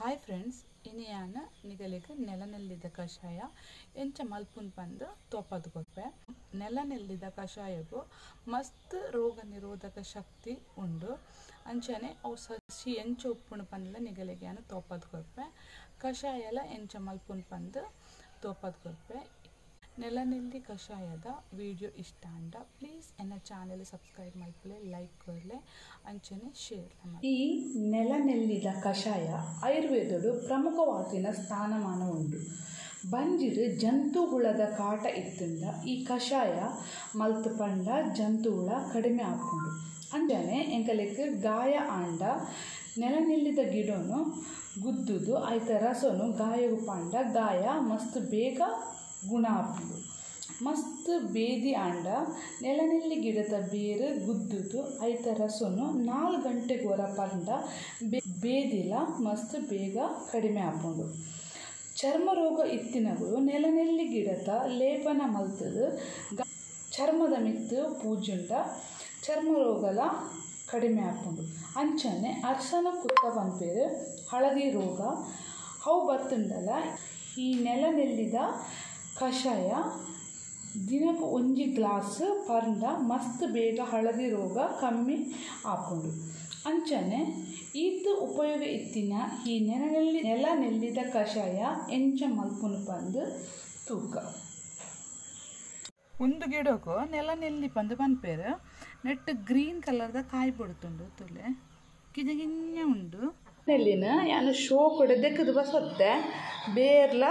Hi friends, ಇನಿಯಾನ ನಿಗಲಿಗೆ ನೆಲನೆಲ್ಲಿದ ಕಷಾಯ ಎಂಚ ಮಲ್ಪುನ್ ಪಂದು ತೋಪದು ಕೊರ್ಪೆ. ನೆಲನೆಲ್ಲಿದ ಕಷಾಯಗು ಮಸ್ತ್ ರೋಗ ನಿರೋಧಕ ಶಕ್ತಿ ಉಂಡು. ಅಂಚನೆ ಅವು ಸಸಿ ಎಂಚ ಉಪ್ಪುಣು ಪಂದಲ ನಿಗಲಿಗೆ ತೋಪದು ಕೊರ್ಪೆ. ಕಷಾಯಲ ಎಂಚ ಮಲ್ಪುನ್ ಪಂದು ತೋಪದು ಕೊರ್ಪೆ. ನೆಲನೆಲ್ಲಿ ಕಷಾಯದ ವಿಡಿಯೋ ಇಷ್ಟ ಅಂಡ ಪ್ಲೀಸ್ ಎನ್ನ ಚಾನೆಲ್ ಸಬ್ಸ್ಕ್ರೈಬ್ ಮಲ್ಪಲೆ, ಲೈಕ್ ಕೊರ್ಲೆ, ಅಂಚನೆ ಶೇರ್. ಈ ನೆಲನೆಲ್ಲಿದ ಕಷಾಯ ಆಯುರ್ವೇದಡು ಪ್ರಮುಖವಾದಿನ ಸ್ಥಾನಮಾನ ಉಂಡು. ಬಂಜಿರು ಜಂತು ಹುಳದ ಕಾಟ ಇತ್ತಂಡ ಈ ಕಷಾಯ ಮಲ್ತು ಪಂಡ ಜಂತು ಹುಳ ಕಡಿಮೆ ಆಪುಂಡು. ಅಂಚನೆ ಎಂಕಲೆಕ್ ಗಾಯ ಆಂಡ ನೆಲನೆಲ್ಲಿದ ಗಿಡನು ಗುದ್ದುದು ಐತ ರಸನು ಗಾಯಗು ಪಾಂಡ ಗಾಯ ಮಸ್ತ್ ಬೇಗ ಗುಣ ಆಪುಂಡು. ಮಸ್ತ್ ಬೇದಿ ಆಂಡ ನೆಲನೆಲ್ಲಿ ಗಿಡದ ಬೇರು ಗುದ್ದುದು ಐತ ರಸನು 4 ಗಂಟೆಗೆ ಹೊರ ಪಂಡ ಬೇದಿಲ ಮಸ್ತ್ ಬೇಗ ಕಡಿಮೆ ಆಪುಂಡು. ಚರ್ಮ ರೋಗ ಇತ್ತಿನಗಳು ನೆಲನೆಲ್ಲಿ ಗಿಡದ ಲೇಪನ ಮಲ್ತದು ಚರ್ಮದ ಮಿತ್ತು ಪೂಜುಂಡ ಚರ್ಮ ರೋಗಲ ಕಡಿಮೆ ಆಪುಂಡು. ಅಂಚನೆ ಅರ್ಸನ ಕುತ್ತ ಪನ್ಪೇರು ಹಳದಿ ರೋಗ ಅವು ಬತ್ತುಂಡಲ ಈ ನೆಲನೆಲ್ಲಿದ ಕಷಾಯ ದಿನಕ್ಕೆ ಒಂಜಿ ಗ್ಲಾಸ್ ಪರ್ಂಡ ಮಸ್ತ್ ಬೇಗ ಹಳದಿ ರೋಗ ಕಮ್ಮಿ ಆಪುಂಡು. ಅಂಚನೆ ಈತ್ ಉಪಯೋಗ ಇತ್ತಿನ ಈ ನೆಲನೆಲ್ಲಿದ ಕಷಾಯ ಎಂಚ ಮಲ್ಪುನು ಪಂದು ತೂಕ. ಒಂದು ಗಿಡಕ್ಕೂ ನೆಲನೆಲ್ಲಿ ಪಂದು ಪನ್ಪೇರು. ನೆಟ್ ಗ್ರೀನ್ ಕಲರ್ದ ಕಾಯಿ ಬಿಡುತ್ತುಂಡು, ತುಲೆ ಕಿಜ ಗಿഞ്ഞ ಉಂಡು. ನೆಲ್ಲಿನ ಯಾನು ಶೋ ಕೊಡೆ ದೆಕ್ಕದು ಬಸತ್ತೆ ಬೇರ್ಲ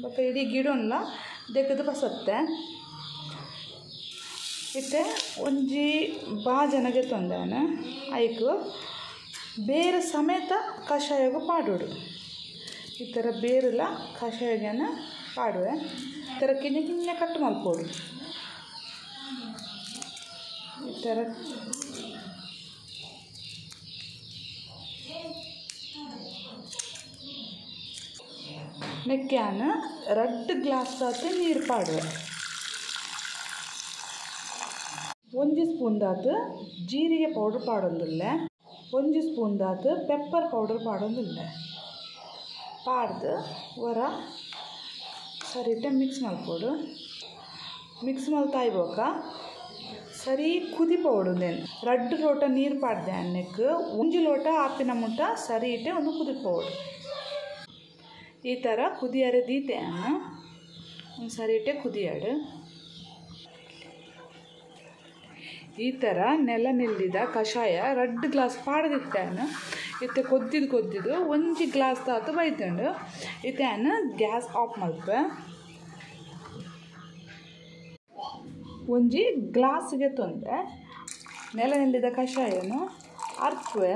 ಬೊಕ್ಕ ಇಡೀ ಗಿಡನ್ಲ ದೆಕ್ಕದು ಬಸತ್ತೆ. ಇತ್ತೆ ಒಂಜಿ ಬಾಜನಗೆ ತೊಂದಾನ ಐಕು ಬೇರೆ ಸಮೇತ ಕಷಾಯಗು ಪಾಡೋಡು. ಈ ಥರ ಬೇರೆಲ್ಲ ಕಷಾಯಗನ ಪಾಡುವೆ. ಈ ಥರ ಕಿഞ്ഞ ಕಿഞ്ഞ ಕಟ್ ಮಲ್ಪೋಡು. ಈ ಥರ ನೆಕ್ಯಾನ 2 ಗ್ಲಾಸ್ ಆತು ನೀರು ಪಾಡುವೆ. 1 ಸ್ಪೂನ್ ದಾತು ಜೀರಿಗೆ ಪೌಡರ್ ಪಾಡೊಂದಿಲ್ಲ, 1 ಸ್ಪೂನ್ ದಾತು ಪೆಪ್ಪರ್ ಪೌಡರ್ ಪಾಡೊಂದಿಲ್ಲ. ಪಾಡ್ದು ಹೊರ ಸರಿಟ ಮಿಕ್ಸ್ ಮಲ್ಪೋಡು. ಮಿಕ್ಸ್ ಮಲ್ತಾಯ್ಬೋಕ ಸರಿ ಕುದಿ ಪೌಡು. 2 ಲೋಟ ನೀರು ಪಾಡ್ದೆ ಅನ್ನಕ್ಕೆ 1 ಲೋಟ ಆಪಿನ ಮುಟ್ಟ ಸರಿ ಇಟ್ಟೆ ಒಂದು ಕುದಿ ಪೌಡು. ಈ ಥರ ಕುದಿಯಾರೆ ದೀತೆ ಅನ್ನ ಒಂದು ಸರಿ ಇಟ್ಟೆ ಕುದಿಯಾಡು. ಈ ಥರ ನೆಲನೆಲ್ಲಿದ ಕಷಾಯ 2 ಗ್ಲಾಸ್ ಪಾಡ್ದಿತ್ತೆ ಅನ್ನ. ಇತ್ತೆ ಕೊದ್ದಿದ್ದು ಕೊದ್ದಿದ್ದು 1 ಗ್ಲಾಸ್ ತಾತು ಬೈತುಂಡು. ಇತ್ತೆ ಅನ್ನ ಗ್ಯಾಸ್ ಆಫ್ ಮಲ್ಪೆ. 1 ಗ್ಲಾಸ್ಗೆ ತೊಂದರೆ ನೆಲನೆಲ್ಲಿದ ಕಷಾಯನು ಅರ್ಪೆ.